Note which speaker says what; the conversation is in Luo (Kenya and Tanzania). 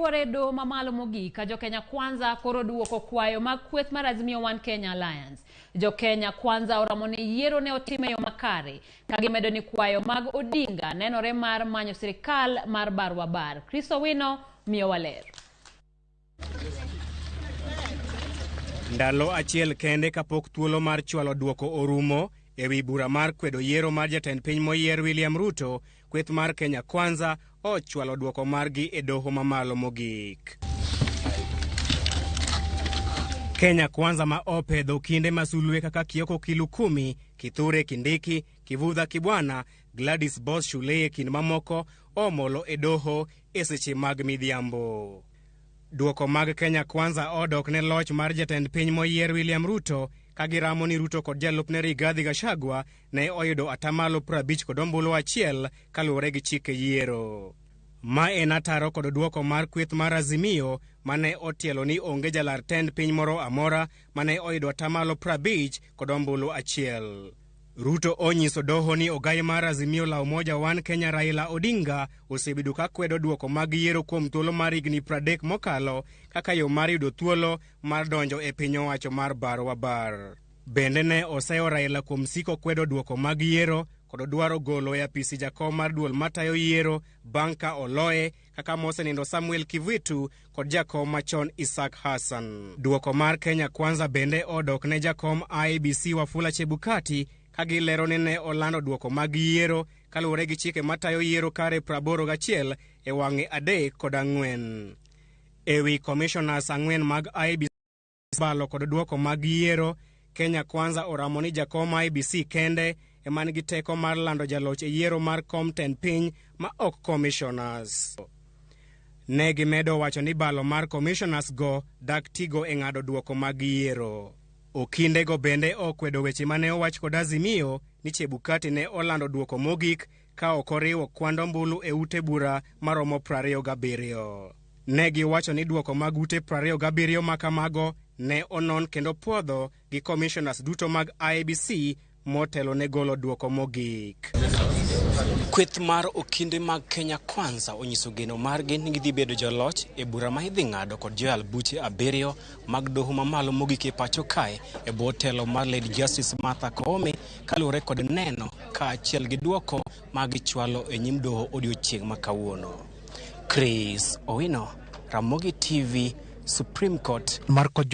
Speaker 1: Wayuore e doho mamalo mogik ka jo-Kenya Kwanza koro duoko kwayo mag kweth mar Azimio One Kenya Alliance. Jo-Kenya Kwanza oramo ni yiero ne otim e yo makare ka gimedo ni kwayo mag Odinga nenore mar manyo sirikal mar bar wa bar. Chris Owino miyowa ler.
Speaker 2: Ndalo achiel kende kapok thuolo mar chwalo duoko orumo ewi bura mar kwedo yiero mar jatend piny moyier William Ruto, kweth mar Kenya Kwanza ochwalo duoko margi e doho mamalo mogik. Kenya Kwanza ma opedho kinde masulwe kaka Kioko Kilukumi, Kithure Kindiki, Kivutha Kibwana, Gladys Boss Shulei e kind mamoko omolo e doho e seche mag midhiambo. Duoko mag Kenya Kwanza odok ne loch mar jatend piny moyier William Ruto ka giramo ni Ruto kod jalupne Rigathi Gachagua ne oyudo atamalo 50 kod ombulu achiel kaluwore gi chike yiero. Ma en ataro kod duoko mar kweth mar Azimio mane otielo ni onge jalar tend piny moro amora mane oyudo atamalo 50 kod ombulu achiel. Ruto onyiso doho ni ogai mar Azimio la Umoja One Kenya Raila Odinga osebedo ka kwedo duoko mag yiero kuom thuolo mar higni 30 mokalo kaka yo mar yudo thuolo mar donjo e piny owacho mar bar wa bar. Bende ne oseyo Raila kuom siko kwedo duoko mag yiero kod dwaro golo e apisi jakom mar duol matayo yiero bang' ka oloye kaka mosenindo Samuel Kivuitu kod jakom machon Isaac Hassan. Duoko mar Kenya Kwanza bende odok ne jakom IEBC Wafula Chebukati ka gilero ni ne olando duoko mag yiero kaluwore gi chike matayo yiero kare 81 e wang'e 3 kod 4. Ewi commissioners 4 mag IEBC balo kod duoko mag yiero, Kenya Kwanza oramo ni jakom IEBC kende ema nigi teko mar lando jaloch e yiero mar kom tend piny ma ok commissioners. Ne gimedo wacho ni balo mar commissioners go dak tigo e ng'ado duoko mag yiero. Okindego bende okwedo weche mane owach kod Azimio ni Chebukati ne olando duoko mogik ka ok oriwo kwand ombulu e ute bura maromo 27. Ne giwacho ni duoko mag ute 27 ma kamago ne onon kendo puodho gi commissioners duto mag IEBC motelo ne golo duoko mogik.
Speaker 3: Kweth mar okinde mag Kenya Kwanza onyiso geno margi ni gidhi bedo joloch e bura ma idhi ng'ado kod joyal buche 7 mag doho mamalo mogik e pacho kae e bwo telo mar Lady Justice Martha Koome kaluwore kod neno kaachiel gi duoko ma gichwalo e nyim doho odiochieng' ma kawuono. Chris Owino, Ramogi TV, Supreme Court.
Speaker 4: Marco.